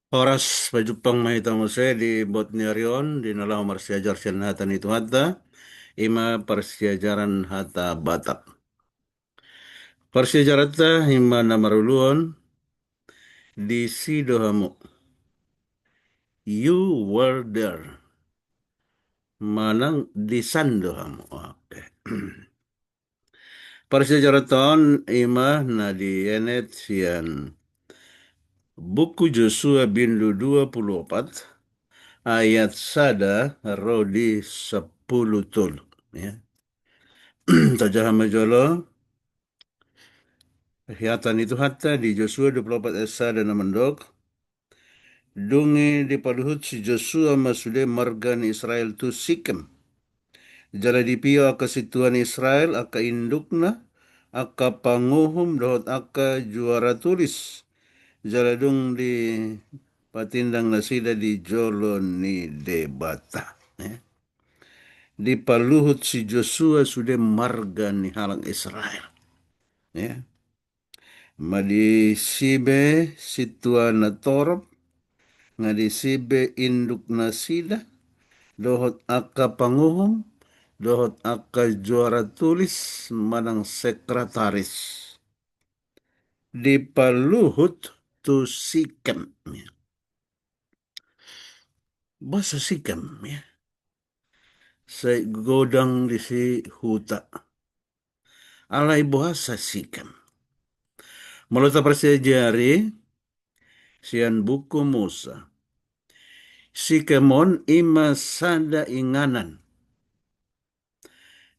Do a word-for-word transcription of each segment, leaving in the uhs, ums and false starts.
Horas, pajumpang ma hita muse di bot ni ari on, di na laho marsiajar sian hata ni Tuhanta, ima parsiajaran hata Batak. Parsiajaranta ima na maruluhon, disi do hamu. You were there. Manang disan do hamu. Oke. Parsiajaranta on ima na dienet sian buku Josua bindu dua pulu opat ayat sada ro di sampulu tolu. Ya. Tajaha ma jolo. Hata ni Tuhanta di Josua dua pulu opat ayat sada na mandok. Dung i dipaluhut si Josua ma sude marga ni Israel tu Sikem. Jala dipio angka sintua ni Israel, angka indukna, angka panguhum dohot angka juara tulis. Jala dung dipatindang nasida di jolo ni Debata. Ya. Dipaluhut si Josua sude marga ni halak Israel. Ya. Nga disi be sintua na torop, nga disi be induk nasida, dohot angka panguhum, dohot angka juara tulis manang sekretaris. Dipaluhut tu Sikem. Boasa Sikem, ya. Sai godang disi huta. Alai boasa Sikem? Molo taparsiajari sian buku Musa, Sikem on ima sada inganan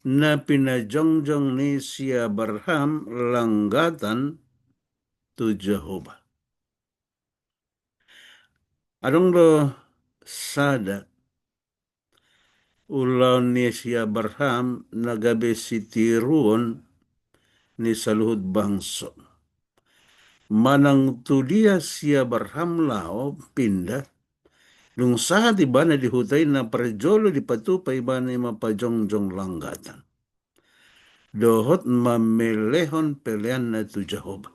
na pinajongjong ni si Abraham langgatan tu Jahowa. Adong do sada ulaon ni si Abraham na gabe sitiruon ni saluhut bangso. Manang tu dia si Abraham laho pinda, dung sahat ibana di huta i, na parjolo dipatupa ibana ima pajongjong langgatan dohot mamelehon peleanna tu Jahowa.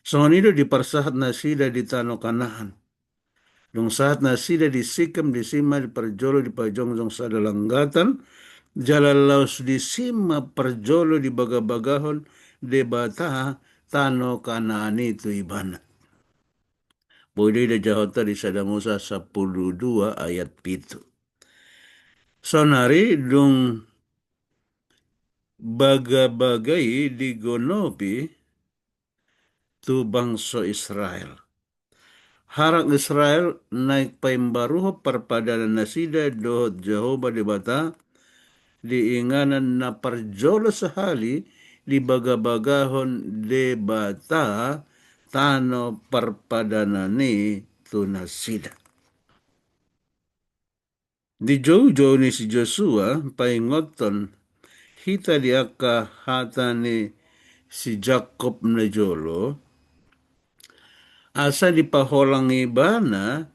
Songon i do diparsahat nasida di tano Kanaan. Dung sahat nasida di Sikem, disi ma parjolo dipajongjong sada langgatan, jala laos disi ma parjolo dibagabagahon Debata tano Kanaan i tu ibana. Boi do ida jahonta di Sada Musa sampulu dua ayat pitu. Saonari dung bagabaga i digonopi tu bangso Israel. Halak Israel naeng paimbaruhon parpadanan nasida dohot Jahowa Debata di inganan na parjolo sahali dibagabagahon Debata tano parpadanan i tu nasida. Dijoujou ni si Josua paingothon hita di angka hata ni si Jakob na jolo, asa dipaholang ibana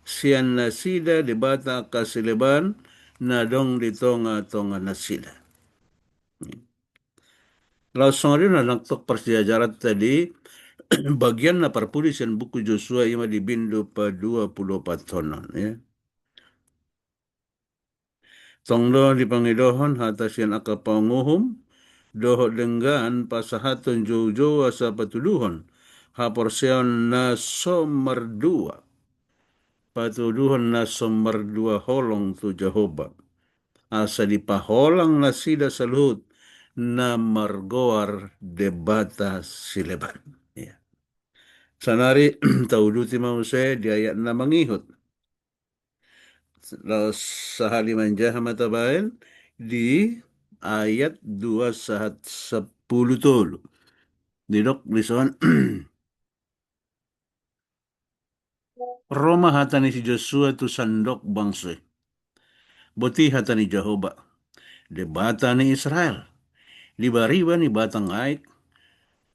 sian nasida Debata angka sileban na adong di tongatonga nasida. Laos songon i do na nangkok parsiajaranta di bagian na parpudi sian buku Josua, ima di bindu paduapuluopathon on, ya. Tong do dipangidohon hata sian angka panguhum dohot denggan pasahathon joujou asa patuduhon haporseaon na so mardua, patuduhon na so mardua holong tu Jahowa, asa dipaholang nasida saluhut na margoar debata sileban. Ya. Saonari tauduti ma muse di ayat na mangihut. Laos sahali manjaha ma tabaen di ayat dua sahat sampulu tolu. Didok dison. Ro ma hata ni si Josua tu sandok bangso i. Boti hata ni Jahowa, Debata ni Israel, di bariba ni batang aek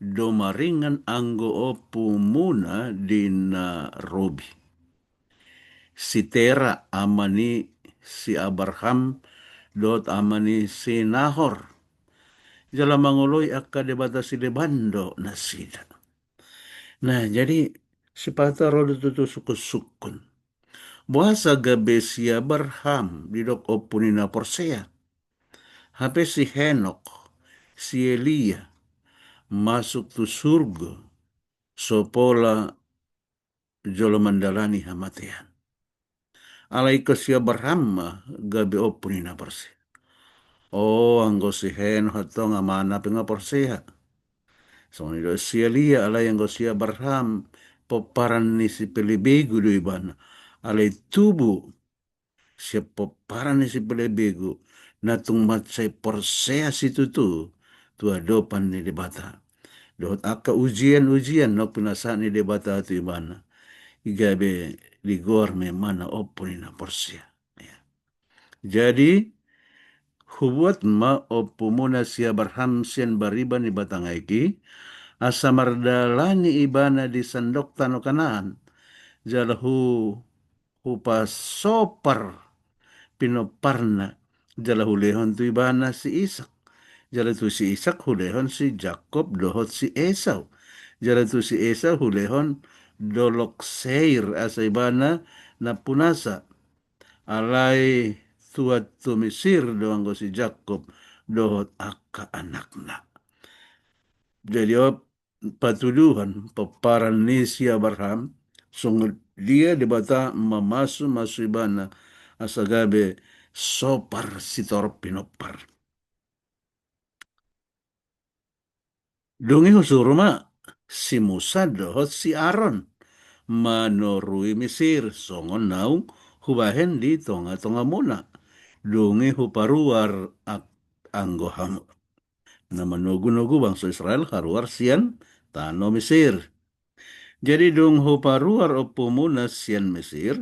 do maringan anggo ompumuna di na robi. Si Tera, ama ni si Abraham dohot ama ni si Nahor. Jala mangoloi angka debata sileban do nasida. Nah, jadi Sipata ro do tutu sungkunsungkun. Boasa gabe si Abraham didok ompu ni na porsea? Hape si Henok, si Elia, masuk tu surgo, so pola jolo mandalani hamatean. Alai ingkon si Abraham ma gabe ompu ni na porsea. O, anggo si Henok antong amana pe nga porsea. Songon i do si Elia, alai anggo si Abraham, pomparan ni sipelebegu do ibana. Alai tubu sian pomparan ni sipelebegu, na tung mansai porsea situtu tu adopan ni Debata. Dohot angka ujian-ujian naung pinasahat ni Debata tu ibana, i gabe digoar ma ibana ompu ni na porsea. Ya. Jadi, hubuat ma ompumuna si Abraham sian bariba ni batang aek i, asa mardalani ibana di sandok tano Kanaan, jala hu hupasopar pinomparna, jala hulehon tu ibana si Isak. Jala tu si Isak hulehon si Jakob dohot si Esau. Jala tu si Esau hulehon dolok Seir, asa ibana nampunasa. Alai tuat tu Misir do anggo si Jakob dohot angka anakna. Jadi, o, patuduhon pomparan ni si Abraham, songon dia Debata mamasumasu ibana asa gabe sopar sitorop pinompar. Dung i husuru ma si Musa dohot si Aron manorui Misir, songon naung hubahen di tongatongamuna. Dung i huparuar a-, anggo hamu na manogunogu bangso Israel haruar sian tano Misir. Jadi dung huparuar ompumuna sian Misir,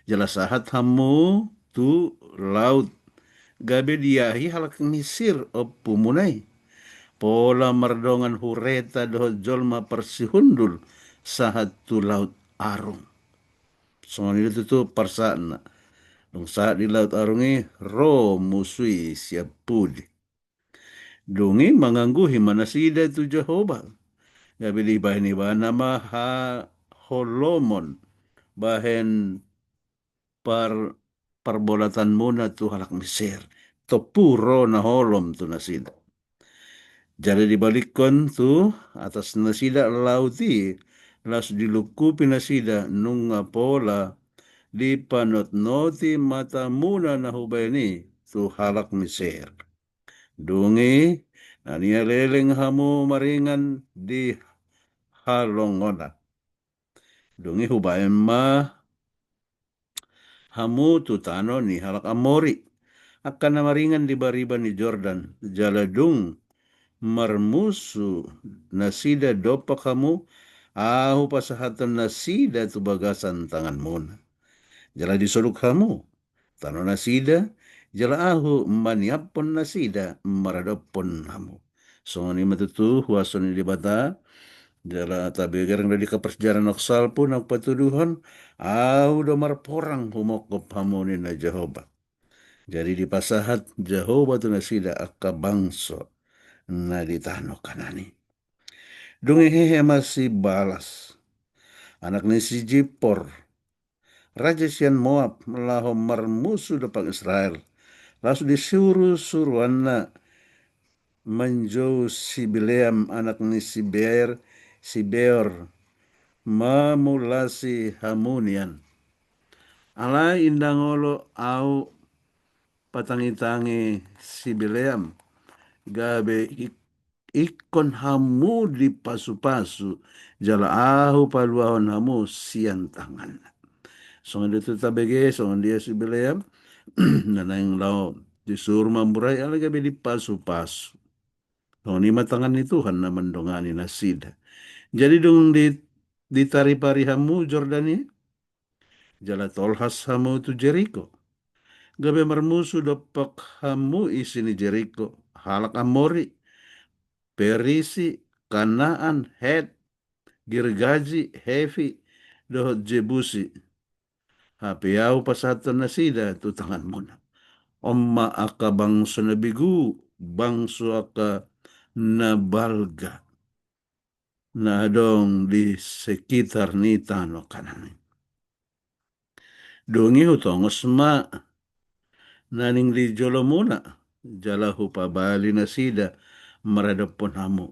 jala sahat hamu tu laut, gabe diahi halak Misir ompumuna i. Pola mardongan hureta dohot jolma parsihundul sahat tu Laut Arung. Songon i do tutu parsahatna. Dung sahat di Laut Arung i, ro musu i sian pudi. Dung i mangangguhi ma nasida tu Jahowa. Gabe dibahen ibana ma haholomon bahen par-, parbolatanmuna tu halak Mesir. Tompu ro na holom tu nasida. Jala dibalikkon tu atas nasida laut i, laos dilungkupi nasida, nunga pola dipanotnoti matamuna na hubahen i tu halak Mesir. Dung i, na nialeleng hamu maringan di halongonan. Dung i hubahen ma hamu tu tano ni halak Amori, angka na maringan di bariba ni Jordan, jala dung marmusu nasida dompak hamu, ahu pasahathon nasida tu bagasan tanganmuna. Jala disoluk hamu tano nasida, jala ahu maniaphon nasida maradophon hamu. Songon i ma tutu huaso ni Debata. Jala tabegereng do di kaparsijaran na salpu na patuduhon, ahu do marporang humongkop hamu ninna Jahowa. Jadi dipasahat Jahowa tu nasida angka bangso na di tano Kanaan i. Dung i hehe ma si Balas, anak ni si Zippor, raja sian Moab, laho marmusu dompak Israel. Laos disuru suruanna manjou si Bileam anak ni si Beer, si Beor, mamulasi hamu nian. Alai ndang olo ahu patangitangi si Bileam, gabe ik-, ingkon hamu dipasupasu, jala ahu paluahon hamu sian tanganna. Songon dia tu tabege, songon dia si Bileam, na naeng laho disuru mamburai, alai gabe dipasupasu. Songon i ma tangan ni Tuhan na mandongani nasida. Jadi dung di, ditaripari hamu Jordan i, jala tolhas hamu tu Jeriko. Gabe marmusu dompak hamu isi ni Jeriko, halak Amori, Perisi, Kanaan, Het, Girgaji, Hevi, dohot Jebusi. Hape ahu pasahathon nasida tu tanganmuna. On ma angka bangso na begu, bangso angka na balga. na adong di sekitar ni tano Kanaan i. Dung i hutongos ma naning di jolomuna, jala hupabali nasida maradophon hamu.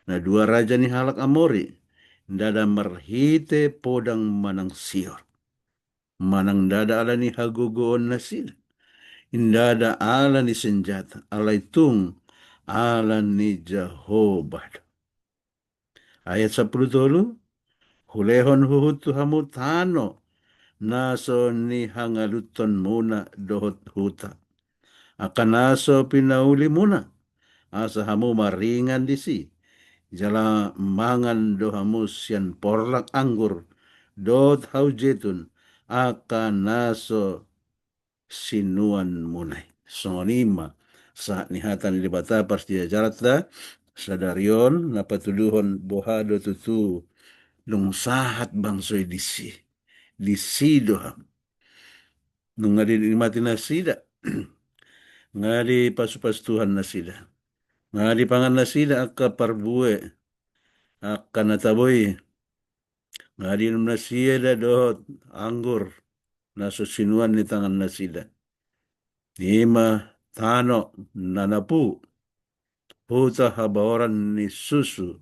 Na dua raja ni halak Amori, ndada marhite podang manang sior. Manang ndada ala ni hagogoon nasida. Ndada ala ni senjata, alai tung ala ni Jahowa do. Ayat sampulu tolu, hulehon huhut tu hamu tano na so nihangaluthonmuna dohot huta, angka na so pinaulimuna, asa hamu maringan disi, jala mangan do hamu sian porlak anggur dohot hau jetun, angka na so sinuanmuna i. Songon i ma sahat ni hata ni Debata parsiajaranta sadari on, na patuduhon boha do tutu dung sahat bangso i disi. Disi do hamu. Nunga dinikmati nasida, nunga dipasupasu Tuhan nasida, nunga dipangan nasida angka parbue, angka na tabo i, nunga diinum nasida dohot anggur na so sinuan ni tangan nasida. I ma tano na napu, huta habaoran ni susu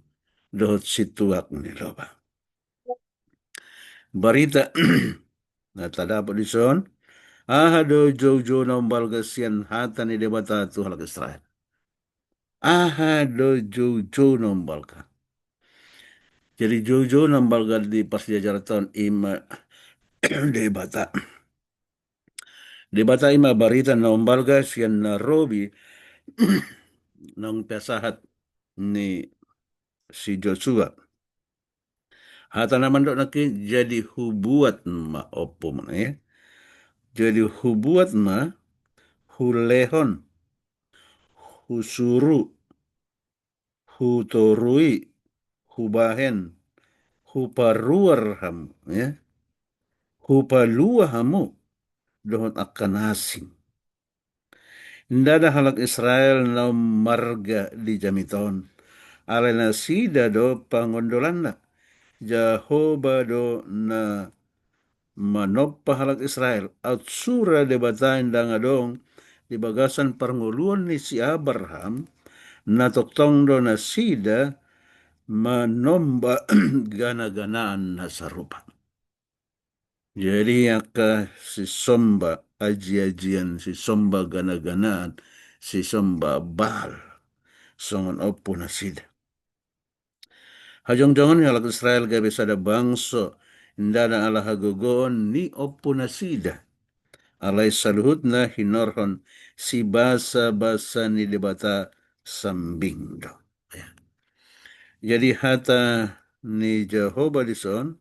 dohot situak ni loba. Barita na tadapot dison, aha do joujou na umbalga sian hata ni Debata tu halak Israel? Aha do joujou na umbalga? Jadi joujou na umbalga di parsiajaranta on i ma Debata. Debata i ma barita na umbalga sian na robi naung pasahat ni si Josua. Hata na mandok nangkin, jadi hubuat ma ompumuna, ya. Jadi hubuat ma, hulehon, husuru, hutorui, hubahen, huparuar hamu, ya. Hupalua hamu dohot angka na asing. Ndada halak Israel na ummarga di jamita on. Alai nasida do pangondolanna. Jahowa do na manompa halak Israel. Aut sura Debata i ndang adong di bagasan parngoluon ni si Abraham, na tongtong do nasida manomba gana-ganaan na sarupa. Jadi angka sisomba aji-ajian, sisomba gana-ganaan, sisomba Baal, songon ompu nasida. Hajongjongon ni halak Israel gabe sada bangso, ndada ala hagogoon ni ompu nasida. Alai saluhutna hinorhon sibasa-basa ni Debata sambing do. Ya. Jadi hata ni Jahowa dison,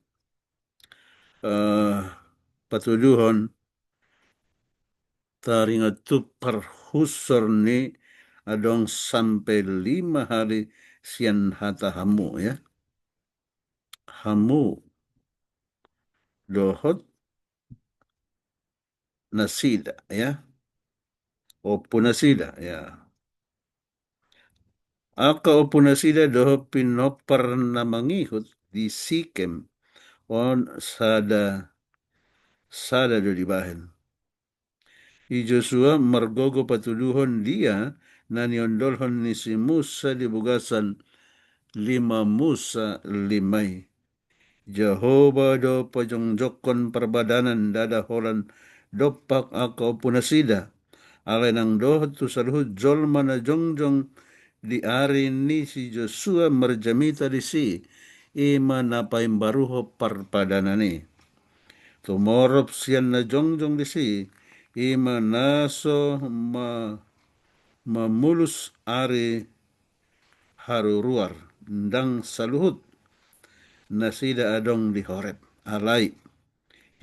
eh, patuduhon taringot tu parhusor ni adong sampe lima hali sian hata hamu, ya. Hamu dohot nasida, ya. Ompu nasida, ya. Angka ompu nasida dohot pinompar na mangihut di Sikem on sada, sada do dibahen. I Josua margogo patuduhon dia na niondolhon ni si Musa di bagasan lima Musa lima i. Jahowa do pajongjongkon parpadanan ndada holan dompak angka ompu nasida. Alai nang dohot tu saluhut jolma na jongjong di ari ni si Josua marjamita disi, i ma na paimbaruhon parpadanan i. Tumorop sian na jongjong disi, i ma na so ma-, mamulus ari haruruar, ndang saluhut nasida adong di Horeb. Alai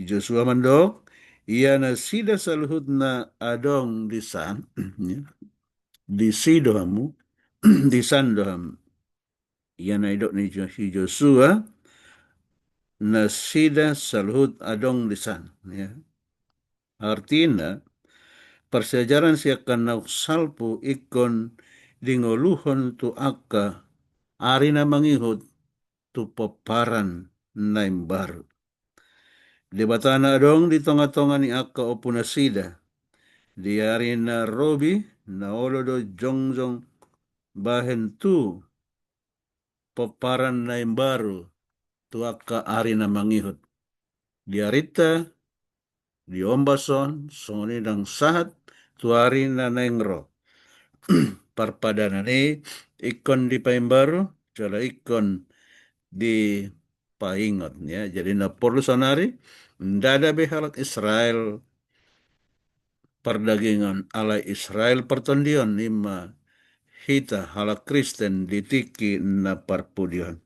Josua mandok, ia nasida saluhutna adong disan, ya. Disi do hamu, disan do hamu. Ia na nidok ni Jo-, si Josua, nasida saluhut adong disan, ya. Artina, parsiajaran sian angka naung salpu ingkon dingoluhon tu angka ari na mangihut tu pomparan na imbaru. Debata na adong di tonga-tonga ni angka ompunasida di ari na robi, na olo do jongjong bahen tu pomparan na imbaru tu angka ari na mangihut. Di arinta, di ombas on, songon i nang sahat tu ari na naeng ro. Parpadanan i ingkon dipaimbaru, jala ingkon dipaingot, ya. Jadi na porlu saonari, ndada be halak Israel pardagingon, alai Israel partondion, i ma hita halak Kristen di tingki na parpudi on.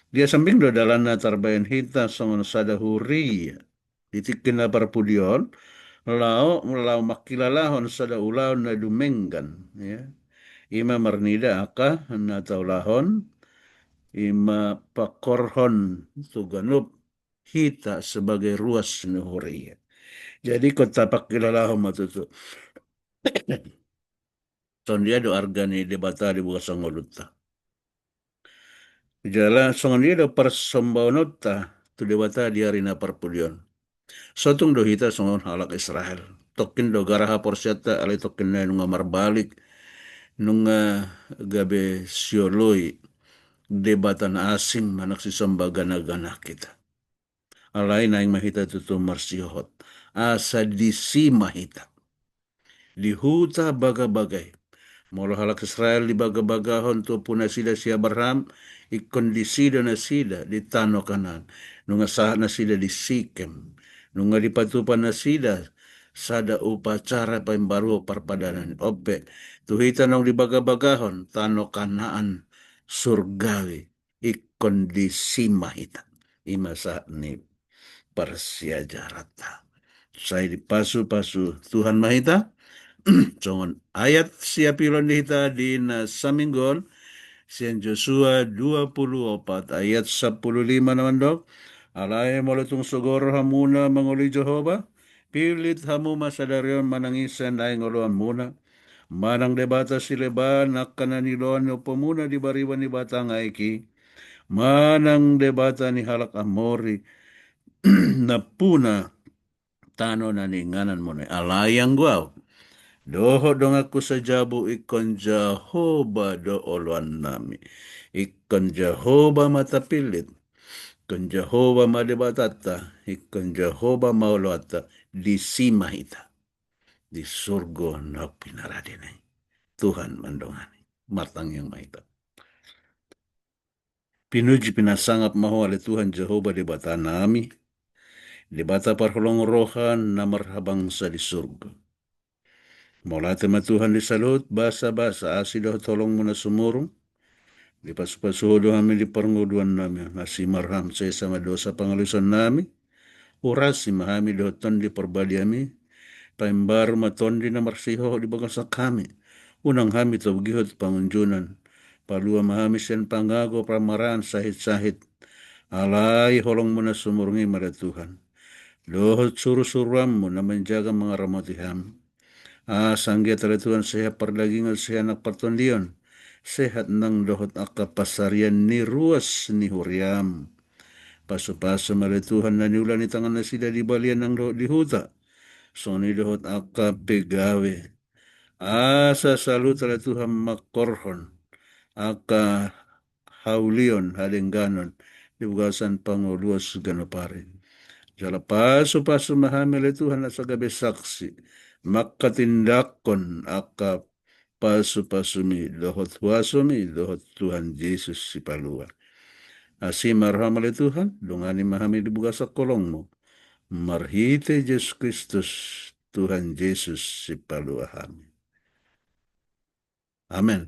Dia sambing do dalanna tarbahen hita songon sada huria di tingki na parpudi on, laho, laho mangkilalahon sada ulaon na dumenggan, ya. I ma marnida angka na taulahon, i ma pangkorhon tu ganup hita sebagai ruas ni huria. Jadi ingkon tapangkilalahon ma tutu songon dia do arga ni Debata di bagasan ngolunta. Jala songon dia do parsombaononta tu Debata di ari na parpudi on. So tung do hita songon halak Israel. Tongkin do gara haporseaonta, alai tongkin nai nunga marbalik, nunga gabe sioloi debata na asing manang sisomba gana-gana hita. Alai naeng ma hita tutu marsihohot, asa disi ma hita. Di huta bagabaga i. Molo halak Israel dibagabagahon tu ompunasida si Abraham, ingkon disi do nasida di tano Kanaan. Nunga sahat nasida di Sikem. Nunga dipatupa nasida sada upacara paimbaruhon parpadanan. On pe, tu hita naung dibagabagahon tano Kanaan surgawi, ingkon disi ma hita. I ma sahat ni parsiajaranta. Sai dipasupasu Tuhan ma hita. Songon ayat siapilon di hita di na saminggu on, sian Josua dua pulu opat ayat sampulu lima na mandok: Alai molo tung sogo rohamuna mangoloi Jahowa, pillit hamu ma sadari on manang ise naeng oloanmuna, manang debata sileban angka na niloan ni ompumuna di bariba ni batang aek i, manang debata ni halak Amori nampuna tano na niingananmuna i. Alai anggo ahu dohot donganku sajabu, ingkon Jahowa do oloannami. Ingkon Jahowa ma tapillit. Ingkon Jahowa ma debatanta. Ingkon Jahowa ma oloanta. Disi ma hita. Di surgo na pinaradena i. Tuhan mandongani. Martangiang ma hita. Pinuji pinasangap ma Ho ale Tuhan Jahowa Debatanami, Debata parholong roha na marhabangsa di surgo. Mauliate ma Tuhan di saluhut basabasa asi dohot holongMu na sumurung. Dipasupasu Ho do hami di parngoluannami, asi ma rohaM, sesa ma dosa pangalusannami. Urasi ma hami dohot Tondi Parbadiami. Paimbaru ma tondi na marsihohot di bagasan hami, unang hami togihon tu pangunjunan. Palua ma hami sian pangago pamaraan sahit-sahit. Alai holongMu na sumurung i ma ale Tuhan, dohot surusuruanMu na manjaga mangaramoti hami. Asa anggiat ale Tuhan sehat pardagingon, sehat nang partondion, sehat nang dohot angka pansarian ni ruas ni huriaM. Pasupasu ma ale Tuhan na niula ni tangan nasida di balian nang dohot di huta, songon i dohot angka pegawe. Asa saluhut ale Tuhan mangkorhon angka haulion hadengganon di bagasan pangoluon siganup ari. Jala pasupasu ma hami ale Tuhan asa gabe saksi manghatindanghon angka pasupasuMi dohot huasoMi dohot Tuhan Jesus Sipalua. Asi ma rohaM ale Tuhan, dongani ma hami di bagasan holongMu. Marhite Jesus Kristus, Tuhan Jesus Sipalua hami. Amen.